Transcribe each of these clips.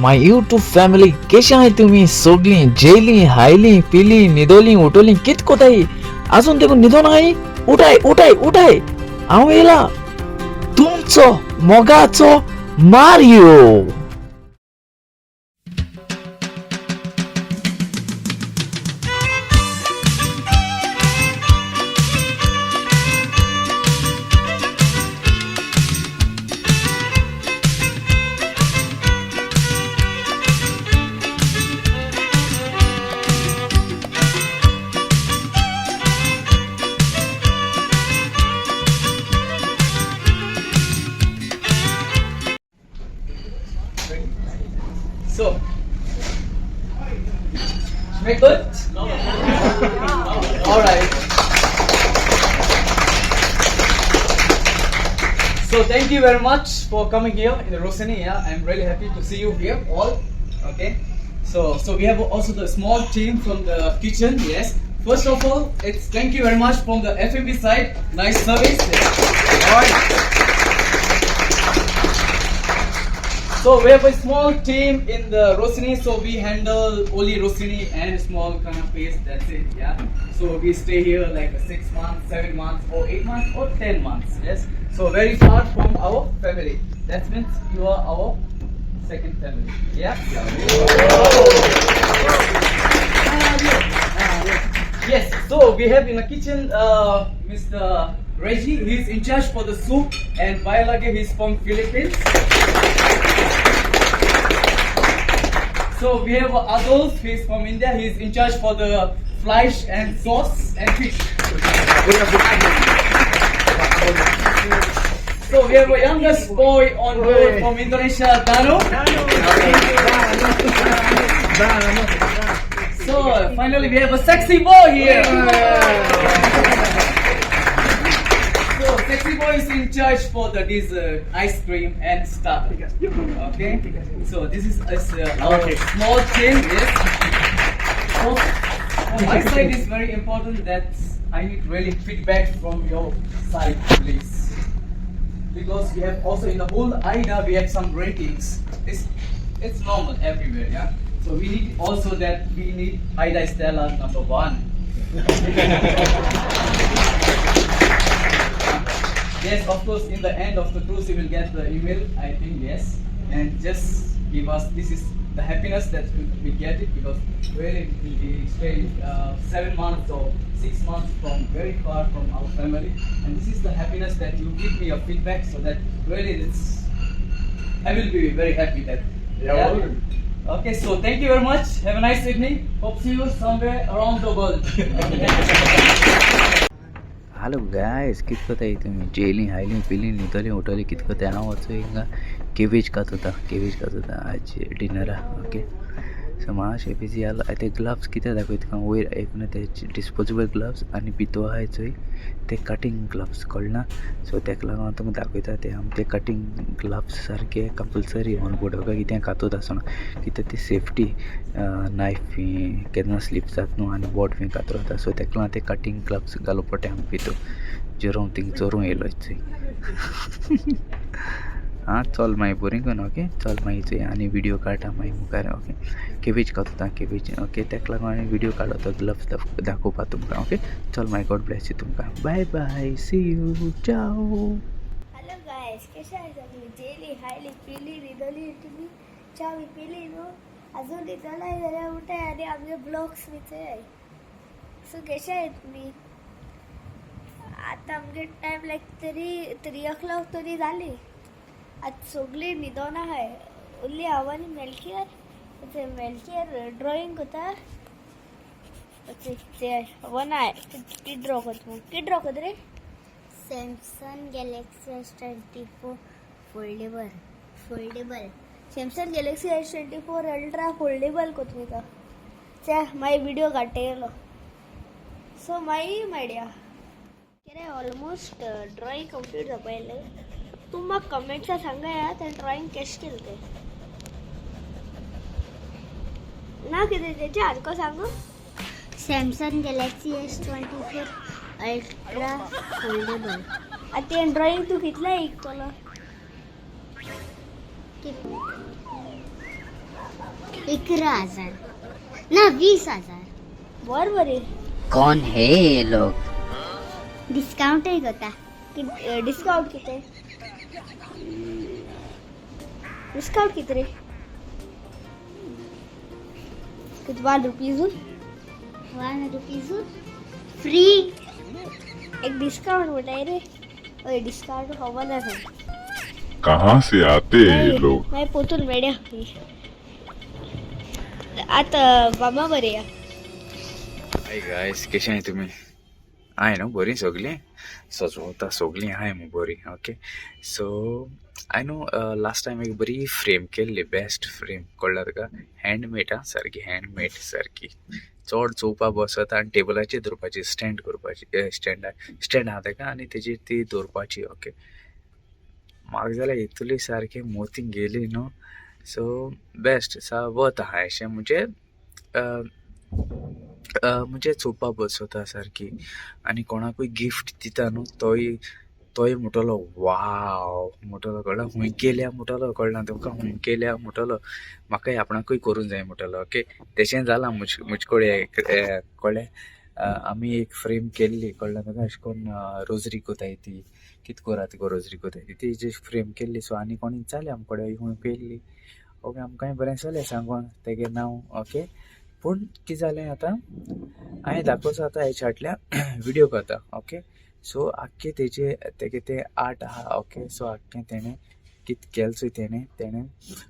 My YouTube family, केशे आहाय तुमी सोगलीं? जेयलीं, हायलीं, पिलीं, न्हिदोलीं, उठोलीं? कित कोताय? आजून देखून न्हिदोन आहाय? उठाय उठाय उठाय, हांव येयला तुमचो मोगाचो Mario. So, schmeckt gut? All right. So thank you very much for coming here in the Rossini. Yeah, I'm really happy to see you here all. Okay. So we have also the small team from the kitchen. Yes. First of all, it's thank you very much from the F&B side. Nice service. Yes. All right. So we have a small team in the Rossini, so we handle only Rossini and small canapes, that's it, yeah. So we stay here like 6 months, 7 months or 8 months or 10 months, yes. So very far from our family. That means you are our second family, yeah? Yes, so we have in the kitchen Mr. Reggie, he's in charge for the soup, and Bailage, he's from Philippines. So we have Adolf, he's from India, he's in charge for the flesh and sauce and fish. So we have a youngest boy on board from Indonesia, Dano. So finally we have a sexy boy here. So sexy boy is in charge for the dessert, ice cream and stuff. Okay. So this is our small team. Yes. So on my side is very important that I need really feedback from your side, please. Because we have also in the whole AIDA we have some ratings. It's normal everywhere, yeah. So we need also that we need AIDAstella number 1. Yes, of course, in the end of the cruise you will get the email, I think, yes. And just give us, this is the happiness that we get it, because really we stay 7 months or 6 months from very far from our family, and this is the happiness that you give me a feedback, so that really it's, I will be very happy that. Yeah. Okay, so thank you very much. Have a nice evening. Hope see you somewhere around the world. Hello guys, कित कोताय तुमी? जेयलीं, हायलीं, पिलीं, न्हिदलीं, उठलीं, कित कोताय? हांव वचो हिंगा cabbage खात होता, केबेज खात होता आज डिनरा. ओके, सो मातशें बिजी जालो. ते ग्लव्स कित्याक दाखयता तुका वयर एक ते डिस्पोजेबल ग्लव्स आनी भितर आहाय चोय ते कटींग ग्लव्स, कळना? सो तेका लागून हांव तुमकां दाखयता ते आम ते कटींग ग्लव्स सारके कंपलसरी ऑन बोर्ड. ओके, कितें खातोत आसतना कित्याक ती सेफ्टी नायफ बी केन्ना स्लीप जाता न्हू आनी बोट बी कातरता. सो तेका लागून ते कटींग ग्लव्स घालूं पडटा आमकां भितर. जेरोम थिंग चोरूंक येयलो चोय. आं चल मागीर बरी करून. ओके, चल मागीर चोय आनी विडियो काडटा मागीर मुखार. ओके, केबेज खाता होता, केबेज. ओके, तेका लागून हांवें विडियो काडलो तो ग्लव्स दाखोवपा तुमकां. ओके, चल मागीर गॉड ब्लेस you तुमकां. Bye bye, see you, ciao. Hello guys, कशा आहात तुम्ही? जेली, हायली, पिली, न्हिदली तुमी? च्या बी पिली न्हू? अजून न्हिदलाय जाल्यार उठाय आनी आमचे ब्लॉग्स बी चोयाय. सो कशे आहात तुमी? आतां आमगे टायम लायक तरी 3 o'clock तरी जाली. आतां सगळीं न्हिदोन आहाय, उरली हांव आनी मेल्कियर. ते मेल्कियर ड्रॉइंग करता, ते वन आय ती ड्रॉ करता. कितें ड्रॉ करता रे? Samsung Galaxy S24 foldable, foldable. Samsung Galaxy S24 ultra foldable कोथमीर चे मागीर विडियो काडटा गेलो. सो मागीर मेळया. कितें ऑलमोस्ट ड्रॉइंग कंप्लीट जावपा येयलें. तूं म्हाका कमेंट्सा सांगाया तें ड्रॉइंग केशें केलें तें. ना कितें तेजें सारको सांगू. Samsung Galaxy S24 ultra foldable. आतां तें ड्रॉइंग तूं कितलें इकतलो? 11,000 ना 20,000. बर बरे. कौन है ये लोग? डिस्काउंटय करता. डिस्काउंट कितें? डिस्काउंट कितें रे? कितें 1 रुपीजू? 1 रुपीजू फ्री. एक डिस्काउंट म्हणटाय रे. हय, डिस्काउंट खबर ना. कहाँ से आते हैं ये लोग? मागीर पोतून मेळया. आतां मामा बरें या. हाय गायस, कशें आहाय तुमी? आहाय न्हू बरीं सगलीं? सजवता सगलीं आहाय मू बरीं? ओके, सो हांवें न्हू लास्ट टायम एक बरी फ्रेम केल्ली, बेस्ट फ्रेम, कळ्ळा तुका? हँडमेड आं, सारकी हँडमेड सारकी. चड चोवपा बसत आनी टेबलाचेर दवरपाची, स्टँड करपाची, स्टँडार स्टँड आहा तेका आनी तेजेर ती दवरपाची. ओके, म्हाका जाल्यार हितुली सारकी मोती गेली न्हू. सो बेस्ट सा वत आहा अशें, म्हणजे म्हणजे चोवपा बसता सारकी आनी कोणाकूय गिफ्ट दिता न्हू, तोय तोय म्हणटलो वाव म्हणटलो, कळ्ळा? खूंय केल्या म्हणटलो, कळ्ळा तुमकां? खूंय केल्या म्हणटलो, म्हाकाय आपणाकूय करूंक जाय म्हणटलो. ओके, तेशें जालां मुज कडेन, कळ्ळें? आमी एक फ्रेम केल्ली, कळ्ळें तुका? अशें करून रोजरी कोताय ती, कित कोरात गो, रोजरी कोताय ती जी फ्रेम केल्ली. सो आनी कोणी विचारलें आमचे कडेन खूंय केल्ली. ओके, आमकांय बरें दिसलें सांगोन तेगे नांव. ओके, पूण कितें जालें आतां, हांवें दाखोवचो आतां हेच्या फाटल्यान विडियो करता. ओके, सो आख्खें तेजे तेगे तें आर्ट आहा. ओके, सो आख्खें तेणें कित केलें चोय, तेणें तेणें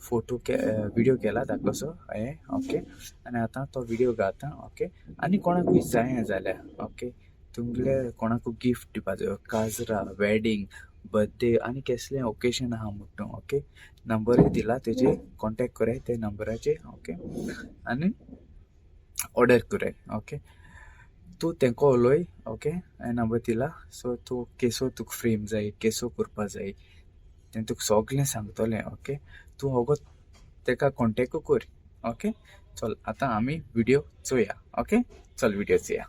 फोटो विडियो केला धाकलोसो हांवें. ओके, आनी आतां तो विडियो घालता. ओके, आनी कोणाकूय जाय जाल्यार, ओके, तुमगेले कोणाकूय गिफ्ट दिवपा जाय, काजरा, वेडींग, बर्थडे आनी केसलें ओकेजन आहा म्हणटा तूं, ओके, नंबरूय दिला तेजे, कॉन्टेक्ट कराय ते नंबराचेर. ओके, आनी ऑर्डर कराय. ओके, तूं तेंको उलोय. ओके, हांवें नंबर दिला. सो तूं केसो तुका फ्रेम जाय, केसो करपा जाय, तें तुका सगळें सांगतलें. ओके, तूं वोगोत तेका कॉन्टेक्ट कर. ओके, चल आतां आमी विडियो चोया. ओके, चल विडियो चोया.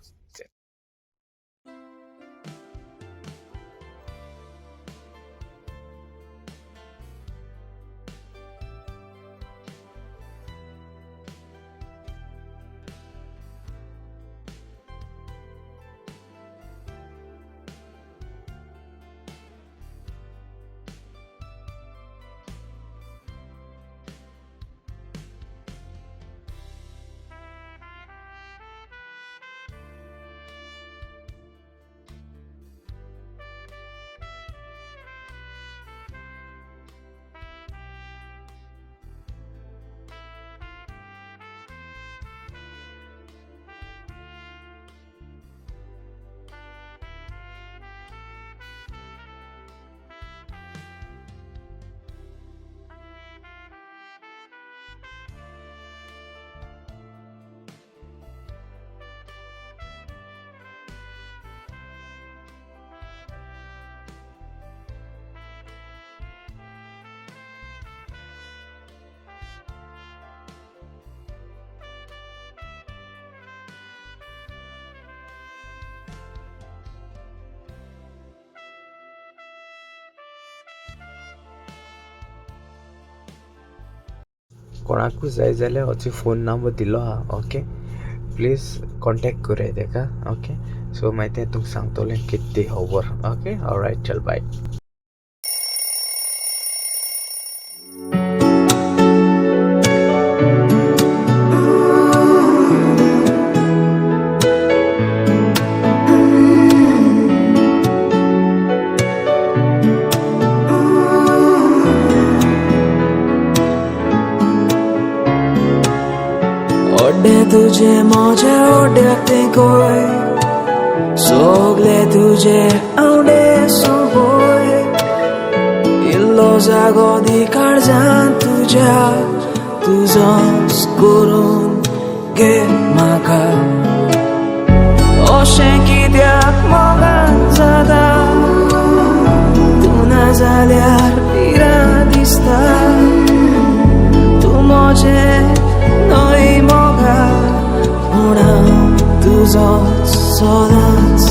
कोणाकूय जाय जाल्यार हो फोन नंबर दिलो आहा. ओके, प्लीज कॉन्टेक्ट कराय तेका. ओके, सो मागीर तें तुमकां सांगतलें कितें ती खबर. ओके, ऑलरायट, चल बाय. ओड्डे तुझे मोजे ओड्याक कोय सोगले तुझे आवडे सोबोय इल्लो जागो दी काळजान तुज्या, तुजोच करून घे म्हाका. अशें कित्याक मोगान जाता, तूं ना जाल्यार पिरां दिसता. तूं म्हजें न्हय मोगा, पूण हांव तुजोच सदांच.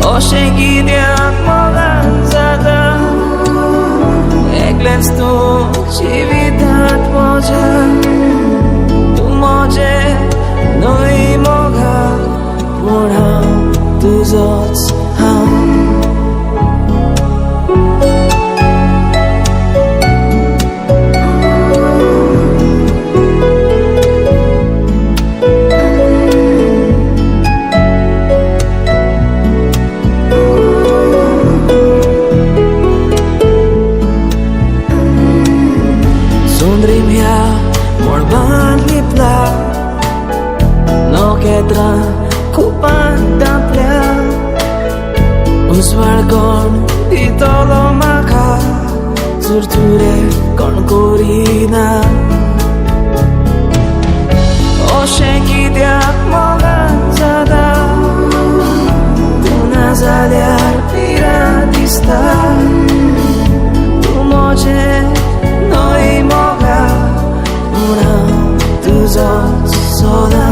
अशें कित्याक मोगान जाता, एकलेंच तूं जिवितांत म्हज्या. उतरां कुपान धांपल्या. उजवाड कोण दितलो म्हाका, चुरचुरे कोण करिना. अशें कित्याक मोगान जाता, तूं ना जाल्यार पिरां दिसता. तूं म्हजें न्हय मोगा, पूण हांव तुजोच सदां.